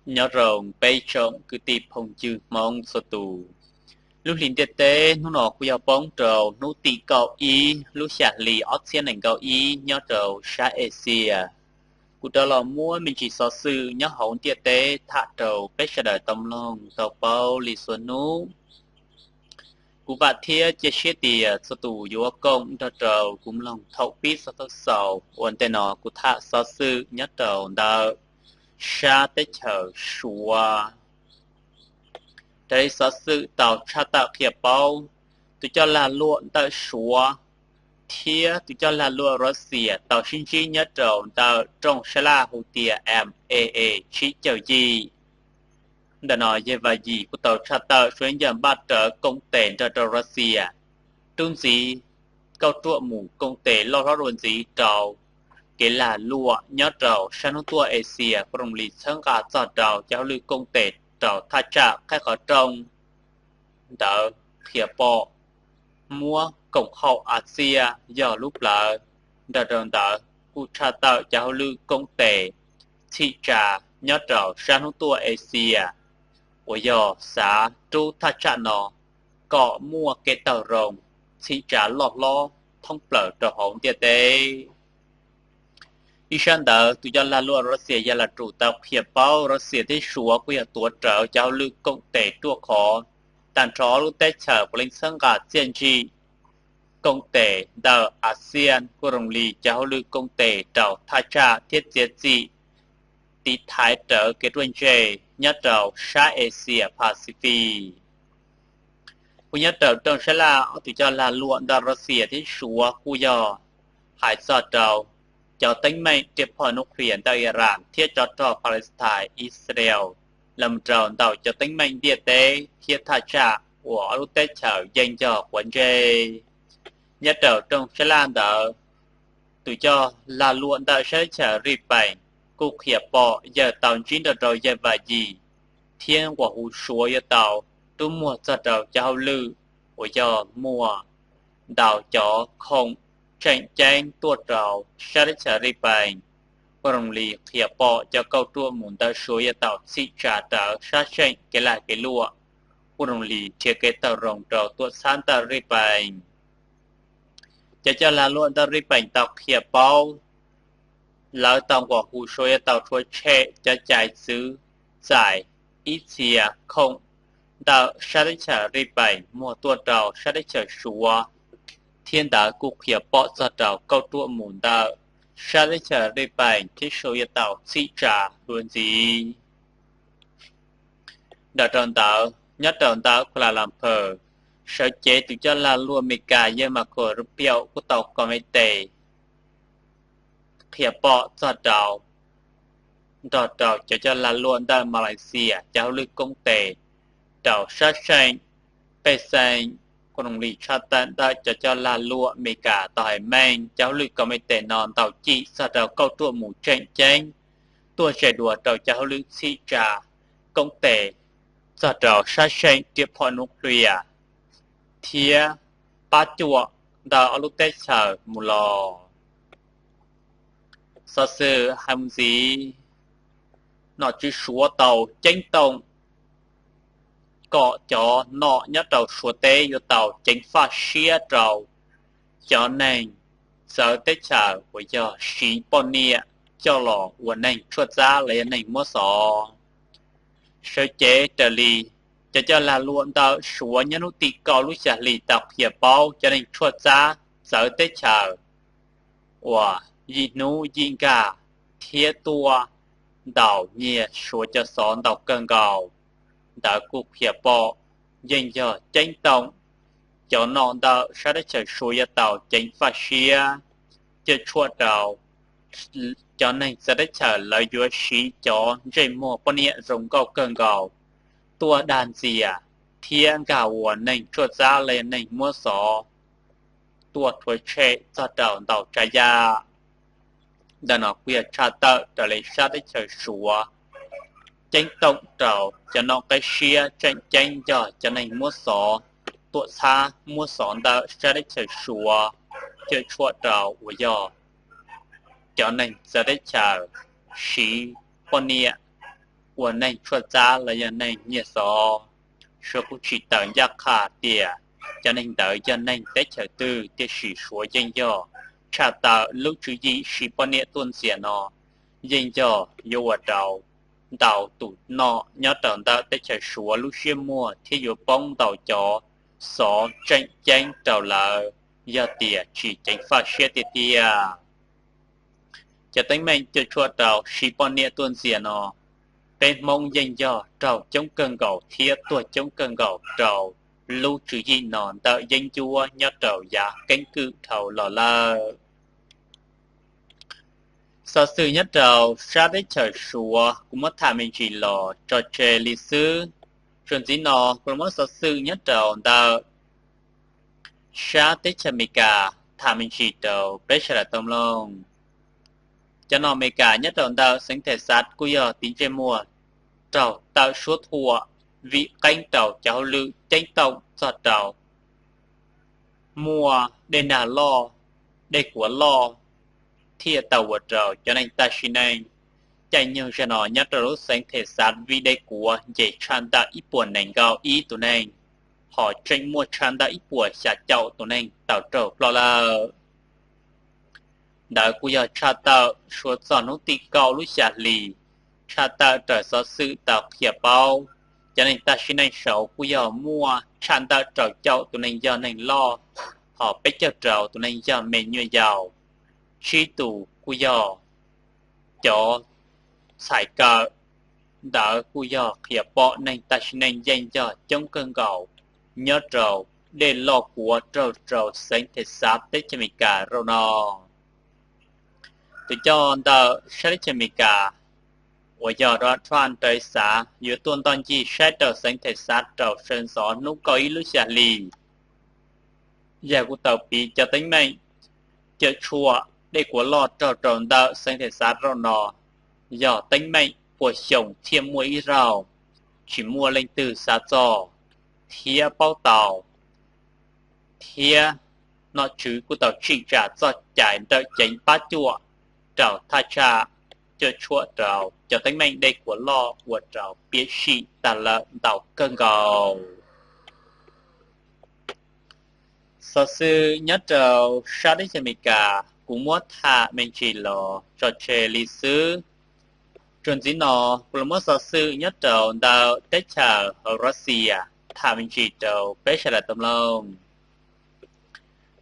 Nyob zoo peb tsoom kwv tij phooj ywg Hmoob txhua tus. Lub hli ntiaj teb hnub no kuj yog poob rau hnub tim kaum ib lub xya hli ob txhiab nees nkaum ib nyob rau sab Axias. Kuv rov los muab me ntsis xov xwm nyob hauv ntiaj teb tham rau peb sawv daws tau mloog tau paub li xua hnub. Kuv vam thiab cia siab tias txhua tus yuav koom nrog rau kuv mloog thaum pib txog thaum xaus ua ntej no kuv tham xov xwm nyob rau ntawm sab teb chaws Suav. Raws li xov xwm tau tshaj tawm qhia paub, tus coj lag luam ntawm Suav thiab tus coj lag luam Russia tau sib ntsib nyob rau ntawm rooj sab laj hu tias M A A tsib caug yim. Ntawm no yawg Vam Yim kuj tau tshaj tawm suav ncaj npaj rawv koom tes nrog rau Russia rub ntxiv kauj ruam mus koom tes loj hlob dua ntxiv rau kev lag luam nyob rau sab hnub tuaj Axias kuj zoo li txhawb nqa txog rau cov hauj lwm koom tes rau thaj tsam qhaib qhov rooj ntawd qhia pom muab koom haum Axias yog lub plawv. Nrog rau ntawd kuj tshaj tawm cov hauj lwm koom tes txhim tsa nyob rau sab hnub tuaj Axias uas yog xav rub thaj tsam no kom muaj kev tawg roos txhim tsa loj hlob thoob plaws rau hauv ntiaj teb. Ib sab ntawd tus coj lag luam Russia yog Lavrov tau qhia paub Russia thiab Suav kuj yog tuav rawv cov hauj lwm koom tes ruaj khov tag nrho ob lub teb chaws puav leej txhawb nqa txiaj ntsim koom tes ntawm Axias kuj zoo li cov hauj lwm koom tes rau thaj tsam thiab txiav txim tiv thaiv rawv kev ruaj ntseg nyob rau sab Axias Pacific. Kuj nyob rau rooj sab laj ob tus coj lag luam ntawm Russia thiab Suav kuj yog hais txog rau cov teeb meem riam phom nuclear ntawm Iran thiab tsov rog Palestine Israel los mus rau ntawm cov teeb meem ntiaj teb thiab thaj tsam uas ob lub teb chaws yeej yog quav ntsej. Nyob rau rooj sab laj ntawd, tus coj lag luam ntawm sab teb chaws Ris Pees kuj qhia pom yawg tau ntsib nrog rau yawg Vam Yim thiab nquas hu Suav yuav tau rub muag txog rau cov hauj lwm uas yog muaj ntau cov khoom tseem ceeb tuaj rau sab teb chaws Ris Pees, kuj zoo li qhia pom cov kauj ruam mus ntawm Suav yuav tau txhim tsa rawv sab seem kev lag kev luam, kuj zoo li nrhiav kev tawg roos rau tuam txhab ntawm Ris Pees. Cov coj lag luam ntawm Ris Pees tau qhia paub lawv tau nquas hu Suav yuav tau rhuav tshem cov cai txwv txais ib txhia khoom ntawm sab teb chaws Ris Pees muag tuaj rau sab teb chaws Suav, thiab ntawd kuj qhia pom txog rau kauj ruam mus ntawm sab teb chaws Ris Pees thiab Suav yuav tau txhim tsa dua ntxiv. Nrog rau ntawd nyob rau ntawm Kuala Lumpur, sawv cev tus coj lag luam Amelikas yawg Marco Rubio kuj tau kom me tes qhia pom txog rau nrog rau cov coj lag luam ntawm Malaysia cov hauj lwm koom tes rau sab seem pej xeem, kuj zoo li tshaj tawm ntawm cov coj lag luam Amelikas tau hais meej cov hauj lwm kom me tes no ntau cim txog rau kauj ruam mus tseem ceeb tuaj ze dua rau cov hauj lwm txhim tsa koom tes txog rau sab seem riam phom nuclear thiab pab cuam ntawm ob lub teb chaws mus los. Xov xwm hais mus ntxiv, nom tswv Suav tau ceeb toom kom cov nom nyob rau Suav teb yuav tau ceev faj siab rau cov neeg txawv teb chaws uas yog siv poj niam coj los ua neeg tshuaj txab los yog neeg muab xov. Sawv cev raws li cov coj lag luam ntawm Suav nyob hnub tim kaum lub xya hli tau qhia paub cov neeg tshuaj txab txawv teb chaws uas yim hnub yim nkag thiab tuaj ntaus nyiag Suav cov xov ntau kawg nkaus. Ntawd kuj qhia pom yeej yog ceeb toom cov nom ntawm sab teb chaws Suav yuav tau ceev faj siab, cuam tshuam rau cov neeg txawv teb chaws lawv yuav siv cov ntsej muag poj niam zoo nkauj kawg nkaus tuaj dag ntxias thiab nkag ua neeg tshuaj txab los yog neeg muab xov tuaj rhuav tshem txog rau ntau tsav yam. Ntawm no kuj yog tshaj tawm raws li sab teb chaws Suav ceeb toom rau cov nom qib siab tseem ceeb yog cov neeg muab xov tuam txhab muab xov ntawm sab teb chaws Suav, cuam tshuam rau uas yog cov neeg txawv teb chaws siv poj niam ua neeg tshuaj txab los yog neeg nyiag xov. Suav kuj tsis tawm ncaj qha tias cov neeg ntawd yog neeg teb chaws twg, tiam sis Suav yeej yog tshaj tawm lub tswv yim siv poj niam tuaj ntxias no, yeej yog yuav ua rau ntau tus noj nyob rau ntawm teb chaws Suav lub siab muag thiab yuav poob ntau cov xov tseem ceeb rau lawv, yog tias tsis ceev faj siab tiag tiag. Cov teeb meem cuam tshuam rau siv poj niam tuaj ntxias no, peb Hmoob yeej yog raug coob kawg nkaus thiab tuag coob kawg nkaus rau lub tswv yim no ntawm yeeb ncuab nyob rau yav keeb kwm dhau los lawm. Xov xwm nyob rau sab teb chaws Suav kuv muab tham me ntsis los tso tseg li xwb. Txuas ntxiv no kuv los muab xov xwm nyob rau ntawm sab teb chaws Amelikas tham me ntsis rau peb sawv daws tau mloog. Cov nom Amelikas nyob rau ntawm xeev Texas kuj yog tiv ntsej muag raug tawm suab thuam vim qeeb rau cov hauj lwm ceeb toom txog rau muaj dej nag loj, dej kuav loj, thiaj tau ua rau cov neeg tag sim neej caij nyoog zag no nyob rau lub xeev Texas vim dej kuav nce tshaj ntawm ib puas nees nkaum ib tus neeg, ho tseem muaj tshaj ntawm ib puas xya caum tus neeg tau raug ploj lawm. Ntawd kuj yog tshaj tawm suav txog hnub tim kaum lub xya hli, tshaj tawm raws xov xwm tau qhia paub. Cov neeg tag sim neej saud kuj yog muaj tshaj ntawm rau caum tus neeg yog neeg loj, ho peb caug rau tus neeg yog me nyuam yaus, tsib tus kuj yog cov txhais kawm. Ntawd kuj yog qhia pom neeg tag sim neej yeej yog coob kawg nkaus nyob rau dej loj kuav raug rau xeev Texas teb chaws Amelikas zaum no. Tus coj ntawm sab teb chaws Amelikas uas yog Donald Trump raws xav yuav tuaj ntoj ncig saib rau xeev Texas rau sawv ntxov hnub kaum ib lub xya hli, yog kuj tau piv cov teeb meem cuam tshuam dej kuav loj raug rau ntawm xeev Texas zaum no yog teeb meem puas xyoo thiaj muaj ib zaug, tsis muaj leej twg xav txog thiab paub tau, thiab nom tswv kuj tau tsim tsam txoj cai nrawm ceev pab cuam rau thaj tsam cuam tshuam rau cov teeb meem dej kuav loj ua rau piam sij tag lawm ntau kawg nkaus. Xov xwm nyob rau sab teb chaws Amelikas kuv muab tham me ntsis los tso tseg li xwb. Txuas ntxiv no kuv los muab xov xwm nyob rau ntawm teb chaws Russia tham me ntsis rau peb sawv daws tau mloog.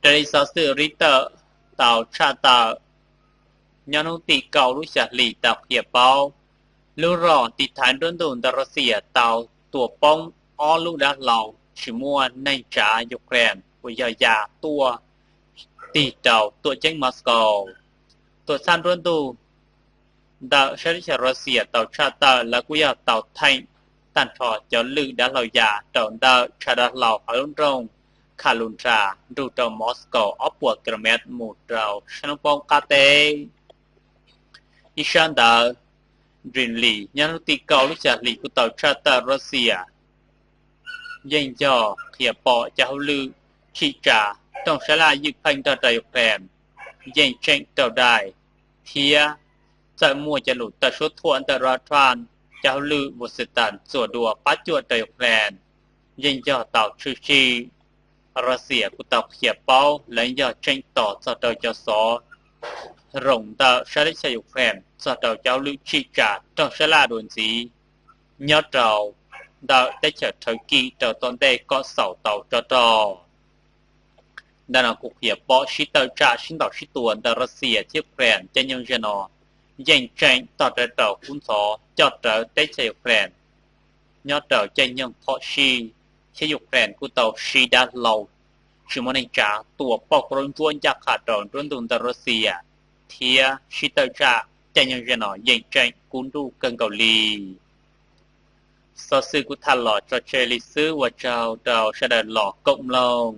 Raws li xov xwm Reuters tau tshaj tawm, nyob hnub tim kaum lub xya hli tau qhia paub, lub zog tiv thaiv nruab ntug ntawm Russia tau tua poob ob lub dav hlau tsis muaj neeg tsav Ukraine uas yog ya tuaj tig rau tuam ceeb Moscow. Tuam txhab nruab ntug ntawm sab teb chaws Russia tau tshaj tawm lawv kuj yog tau theem tag nrho cov lwm dav hlau ya rau ntawm tshav dav hlau hauv lub nroog Kha Lu Nra nrug rau Moscow ob puas kilomev mus rau sab hnub poob qab teb. Ib sab ntawd, Kremlin nyob hnub tim kaum lub xya hli kuj tau tshaj tawm Russia yeej yog qhia pom cov hauj lwm tsim tsam rooj sab laj ywj pheej nrog rau Ukraine yeej tseem raug dai, thiab txawm muaj cov lus tawm suab thuam ntawm Donald Trump, cov hauj lwm Washington txuas dua pab cuam rau Ukraine yeej yog tau tshwm sim. Russia kuj tau qhia paub lawv yog tseem tos txog rau cov xov zoo ntawm sab teb chaws Ukraine txog rau cov hauj lwm tsim tsam rooj sab laj dua ntxiv nyob rau ntawm teb chaws Turkey rau tom ntej kom xaus tau tsov rog. Ntawm no kuj qhia pom sib tawm tsam sib ntaus sib tua ntawm Russia thiab Ukraine caij nyoog zaum no yeej tseem tog rawv rau kub ntxhov coj rawv teb chaws Ukraine nyob rau caij nyoog phom sij, thiab Ukraine kuj tau siv dav hlau tsis muaj neeg tsav tua pauj kub ntsuab ncaj qha rau nruab ntug ntawm Russia, thiab sib tawm tsam caij nyoog zaum no yeej tseem kub nruj kawg nkaus li. Xov xwm kuv tham los tso tseg li xwb, ua tsaug rau sawv daws los koom mloog.